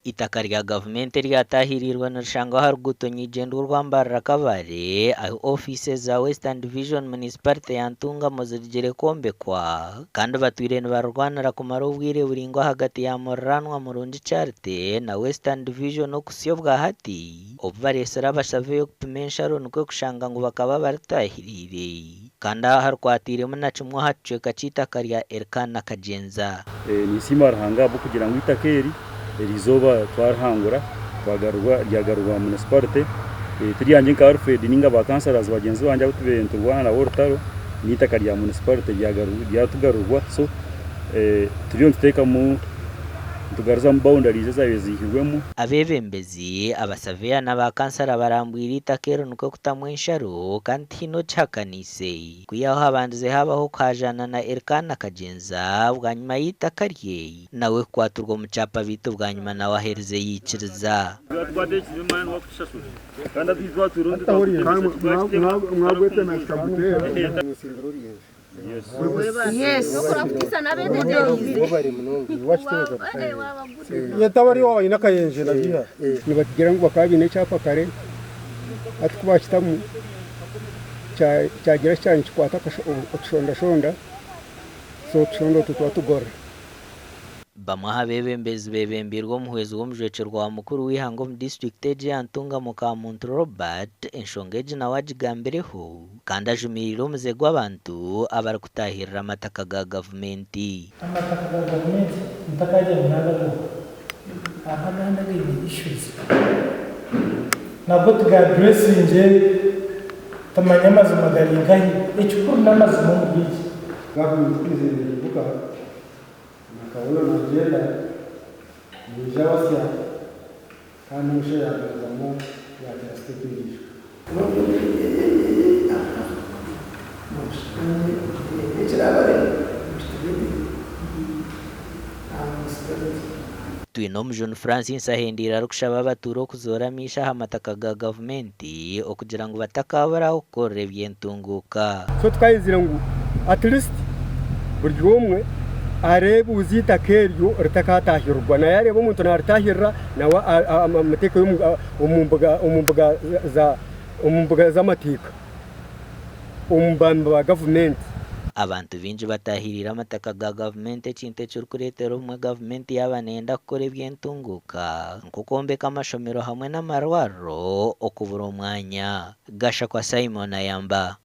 Eitaka rya gavumenti eryataahiriirwe nirishangwa aha ruguuto nyeigyendwa orwa Mbarara Kabale ahu ofiisi za Western Division Municipality ya Ntungamo zirugire kwombekwa kandi batwire nibarirwanira kumara obwire buraingwa ahagati ya muriraanwa Murungi Charity na Western Division okuhitsya obwahati obu bareetsire abashaveyo kupima ensharo nikwo kushanga ngu bakaba baritaahiriire kandi aha harikwatiiremu na kimwe aha kicweka ky'eitaka rya Elkana Kagyenza. Ninsiima Ruhanga ahabw'okugira ngu eitaka eri eriizooba twarihangura ryagarurwa munisiparite. Ti ryangye nka Alfred nainga ba councillors bagyenzi bangye abu tubaire niturwana nabo orutaro, n'eitaka rya munisiparite ryatugarurwa so turiyo nituteekamu nitugaruzamu boundaries ezaabaire ziihirwemu. Abeebembezi, abasaveya na baakansara barambwire eitaka eri nikwo kutamu ensharo kandi tihaine okihakaniise. Kwihaho habandize haabaho okuhaajaana na Elkana Kagyenza bwanyima y'eitaka rye nawe kukwatirwa omu kyapa beitu bwanyima nawe aherize yaikiriza. Nibatugira ngu bakaba baine ekyapa kare hati ku baakitamu kyagira kyaba nikikwata otushondashonda so otushonda otwo twatugorora. Bamwe aha beebembezi beebembeirwe omuhwezi w'omujwekyerwa wa mukuru w'eihanga omu disiturikiti egi eya Ntungamo Kamuntu Robert enshonga egi nawe agigambireho kandi ajumiriire omuze gw'abantu abarikutaahirira amataka ga gavumenti. Amataka ga gavumenti ntakagira ngu nagagura hariho agandi againe issues nabwo tuga addressingye tumanye amazima gari nkahi ekikuru n'amazima omuri eki. Gavumenti ku eizire neehinduka, Nakawulo nagyenda naija basya kandi n'omushaija yagumizamu yateera step endiijo. Twinomujuni Francis ahendeire arikushaba abatuura okuzoora amaisho aha mataka ga gavumenti okugira ngu batakaabura ahu kukorera eby'entunguuka. So tukayenzire ngu at least buri omwe areebuuza eitaka eryo ritakatahirirwa. Na yareeba omuntu naritahirira nawe amuteekeyo omu mbuga z'amateeka omu baami ba gavumenti. Abantu baingi batahiriire amataka ga gavumenti ekintu ekirikureetera obumwe gavumenti yaaba neyenda kukora eby'entunguuka nk'okwombeka amashomero hamwe n'amarwariro okubura omwanya. Gashakwa Simon ayamba.